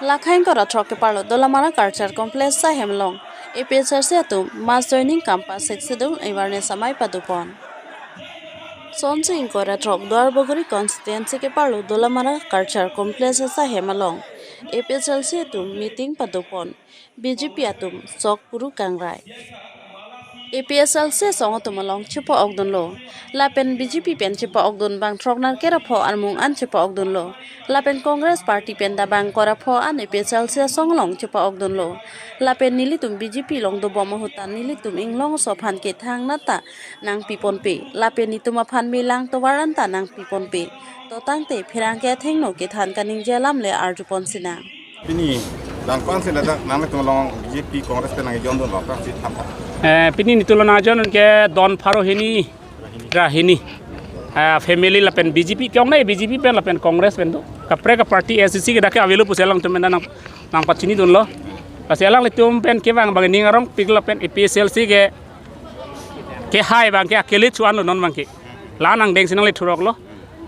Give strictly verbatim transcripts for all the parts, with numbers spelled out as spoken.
Lakhai ingkoi ra throk keparlo Dolamara Culture Complex ahem along A P H L C atum mass joining kam pa Sixth Schedule awareness amei padopon. Sonsi ingkoi ra throk Duarbagori constituency keparlo Dolamara Culture Complex ahem along A P H L C atum meeting padopon B J P atum sok puru kangrai. A P H L C asong atum along chepa-okdunlo. Lapen B J P pen chepa-okdun bang throk nerkep ra pho armung an chepa-okdunlo. Lapen Congress party pen ta bang ingkoi ra pho an A P H L C asong along chepa-okdunlo. Lapen nelitum B J P along dobom ahut ta nelitum inglong aso aphan ke thangnat ta nangpiponpe. Lapen netum aphan melang tovar an ta nangpiponpe. To tangte pherangke athengno kethan kaningje alam le arjupon sinang. Pini, dangkon si ladak nanglitum along B J P Congress pen nangjonlo, aphrangsi thamtha. Eh, pini netum along nangjon ke don pharo hini, ra hini. Ah, family lapen B J P, kong nai B J P pen lapen Congress pen do. Kaprek aparty A I C C ke dak ke avelo pusi alangtum pen nang, nangpachinidunlo. Lasi alanglitum pen kevang abang ning arongpik lapen A P H L C ke, kehai abang ke akele chuanlo non abang ke. La nangdeng si nangle thuroklo.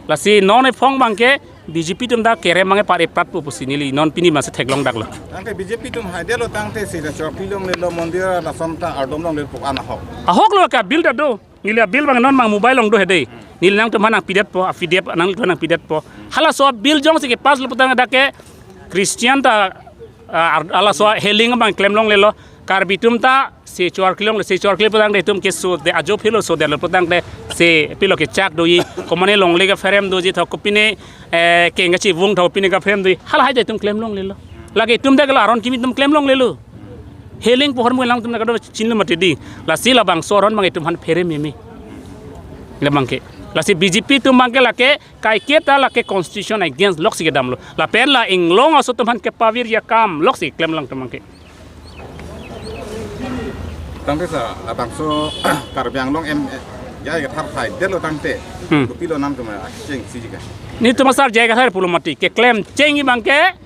Lasi non ephong abang ke B J P atum ta kerem abang ke par eprat pu pusi neli non pini masi theklong daklo. Tangte B J P atum haidetlo tangte si la chokpi longlelo, mondir lason ta ardom longle pu an ahok. Ahoklo ke bill ta do. Neli bill abang non abang mobile along do hedi. Neli nangtum aphan nangpidetpo, affidavit nangtum aphan nangpidetpo. Halaso bill jongsi kepasslo putang dak ke Christian ta, ah, ar-, halaso healing abang klem longlelo. Karbi atum ta se chor klong le, se chor kle putangte itum ke so de ajo philo so de lo putangte se pilo kechak do-i, komane longle kapherem doji tho kopine, eh, keng kachivung tho kopine kapherem do-i. Halahai ta itum klem longlelo. Lake itum ta ke la aron kimi atum klem longlelo. Healing pohor mu alangtum ta kado chinlo mati di. Lasi labangso aron abang itum aphan pherememe. Labang ke. Lasi B J P atum abang ke lake kaike ta lake constitution against loksi kedamlo. Lapen la inglong aso atum aphan kepavir akam loksi klem alangtum abang ke. Tangte sa, labangso Karbi Anglong em, eh, J I Kathar haidetlo tangte. Hmm. Kopilo nangtum achengsi ji ke? Netum asar J I Kathar pulo mati, keklem chengji abang ke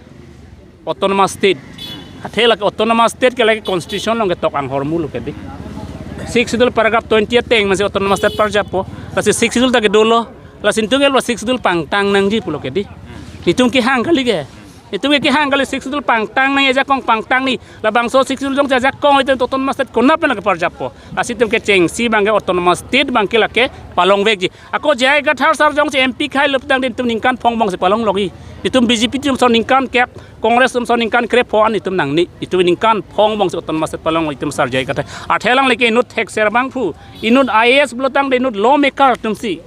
autonomous state. Athe lake autonomous state ke lake constitution along ketok anghormu lo ke di. Sixth Schedule paragraph twenty ateng masi autonomous state parjappo. Lasi Sixth Schedule ta kedolo. Lasi netum ke lo Sixth Schedule pangtang nangji pulo ke di. Netum kehang kali ke. Netum ke kehang kali Sixth Schedule pangtang nangji, ajakong pangtang nangji. Labangso Sixth Schedule jongsi ajakong itum autonomous state konat pen lake parjappo. Lasi itum kechengsi abang ke autonomous state abang ke lake palongvekji. Ako J I Kathar sar jongsi M P kailo putangte itum ningkan phongo bong si palonglokji. Itum B J P atum ason ningkan kep, Congress atum ason ningkan krepho an itum nangne. Itum ningkan phongo bong si autonomous state palong itum sar J I Kathar. Athe alang lake inut thekser abangphu, inut I A S pulo tangte inut lawmaker atumsi.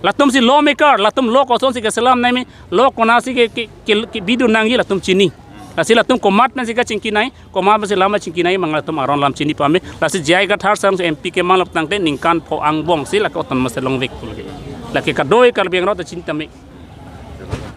Latumsi lawmaker, latum law kosonsi keselam nangji, law konatsi ke, ke, ke, kebidun nangji latum chini. Lasi latum komat pensi kachingki nangji, komat pensi lam chingki nangji abang latum aron alam chini pame. Lasi J I Kathar sar M P kemanglo putangte ningkan phongo angbong si lake autonomous state longvek pulo ke. Lake kadoi Karbi Anglong ta chini tame.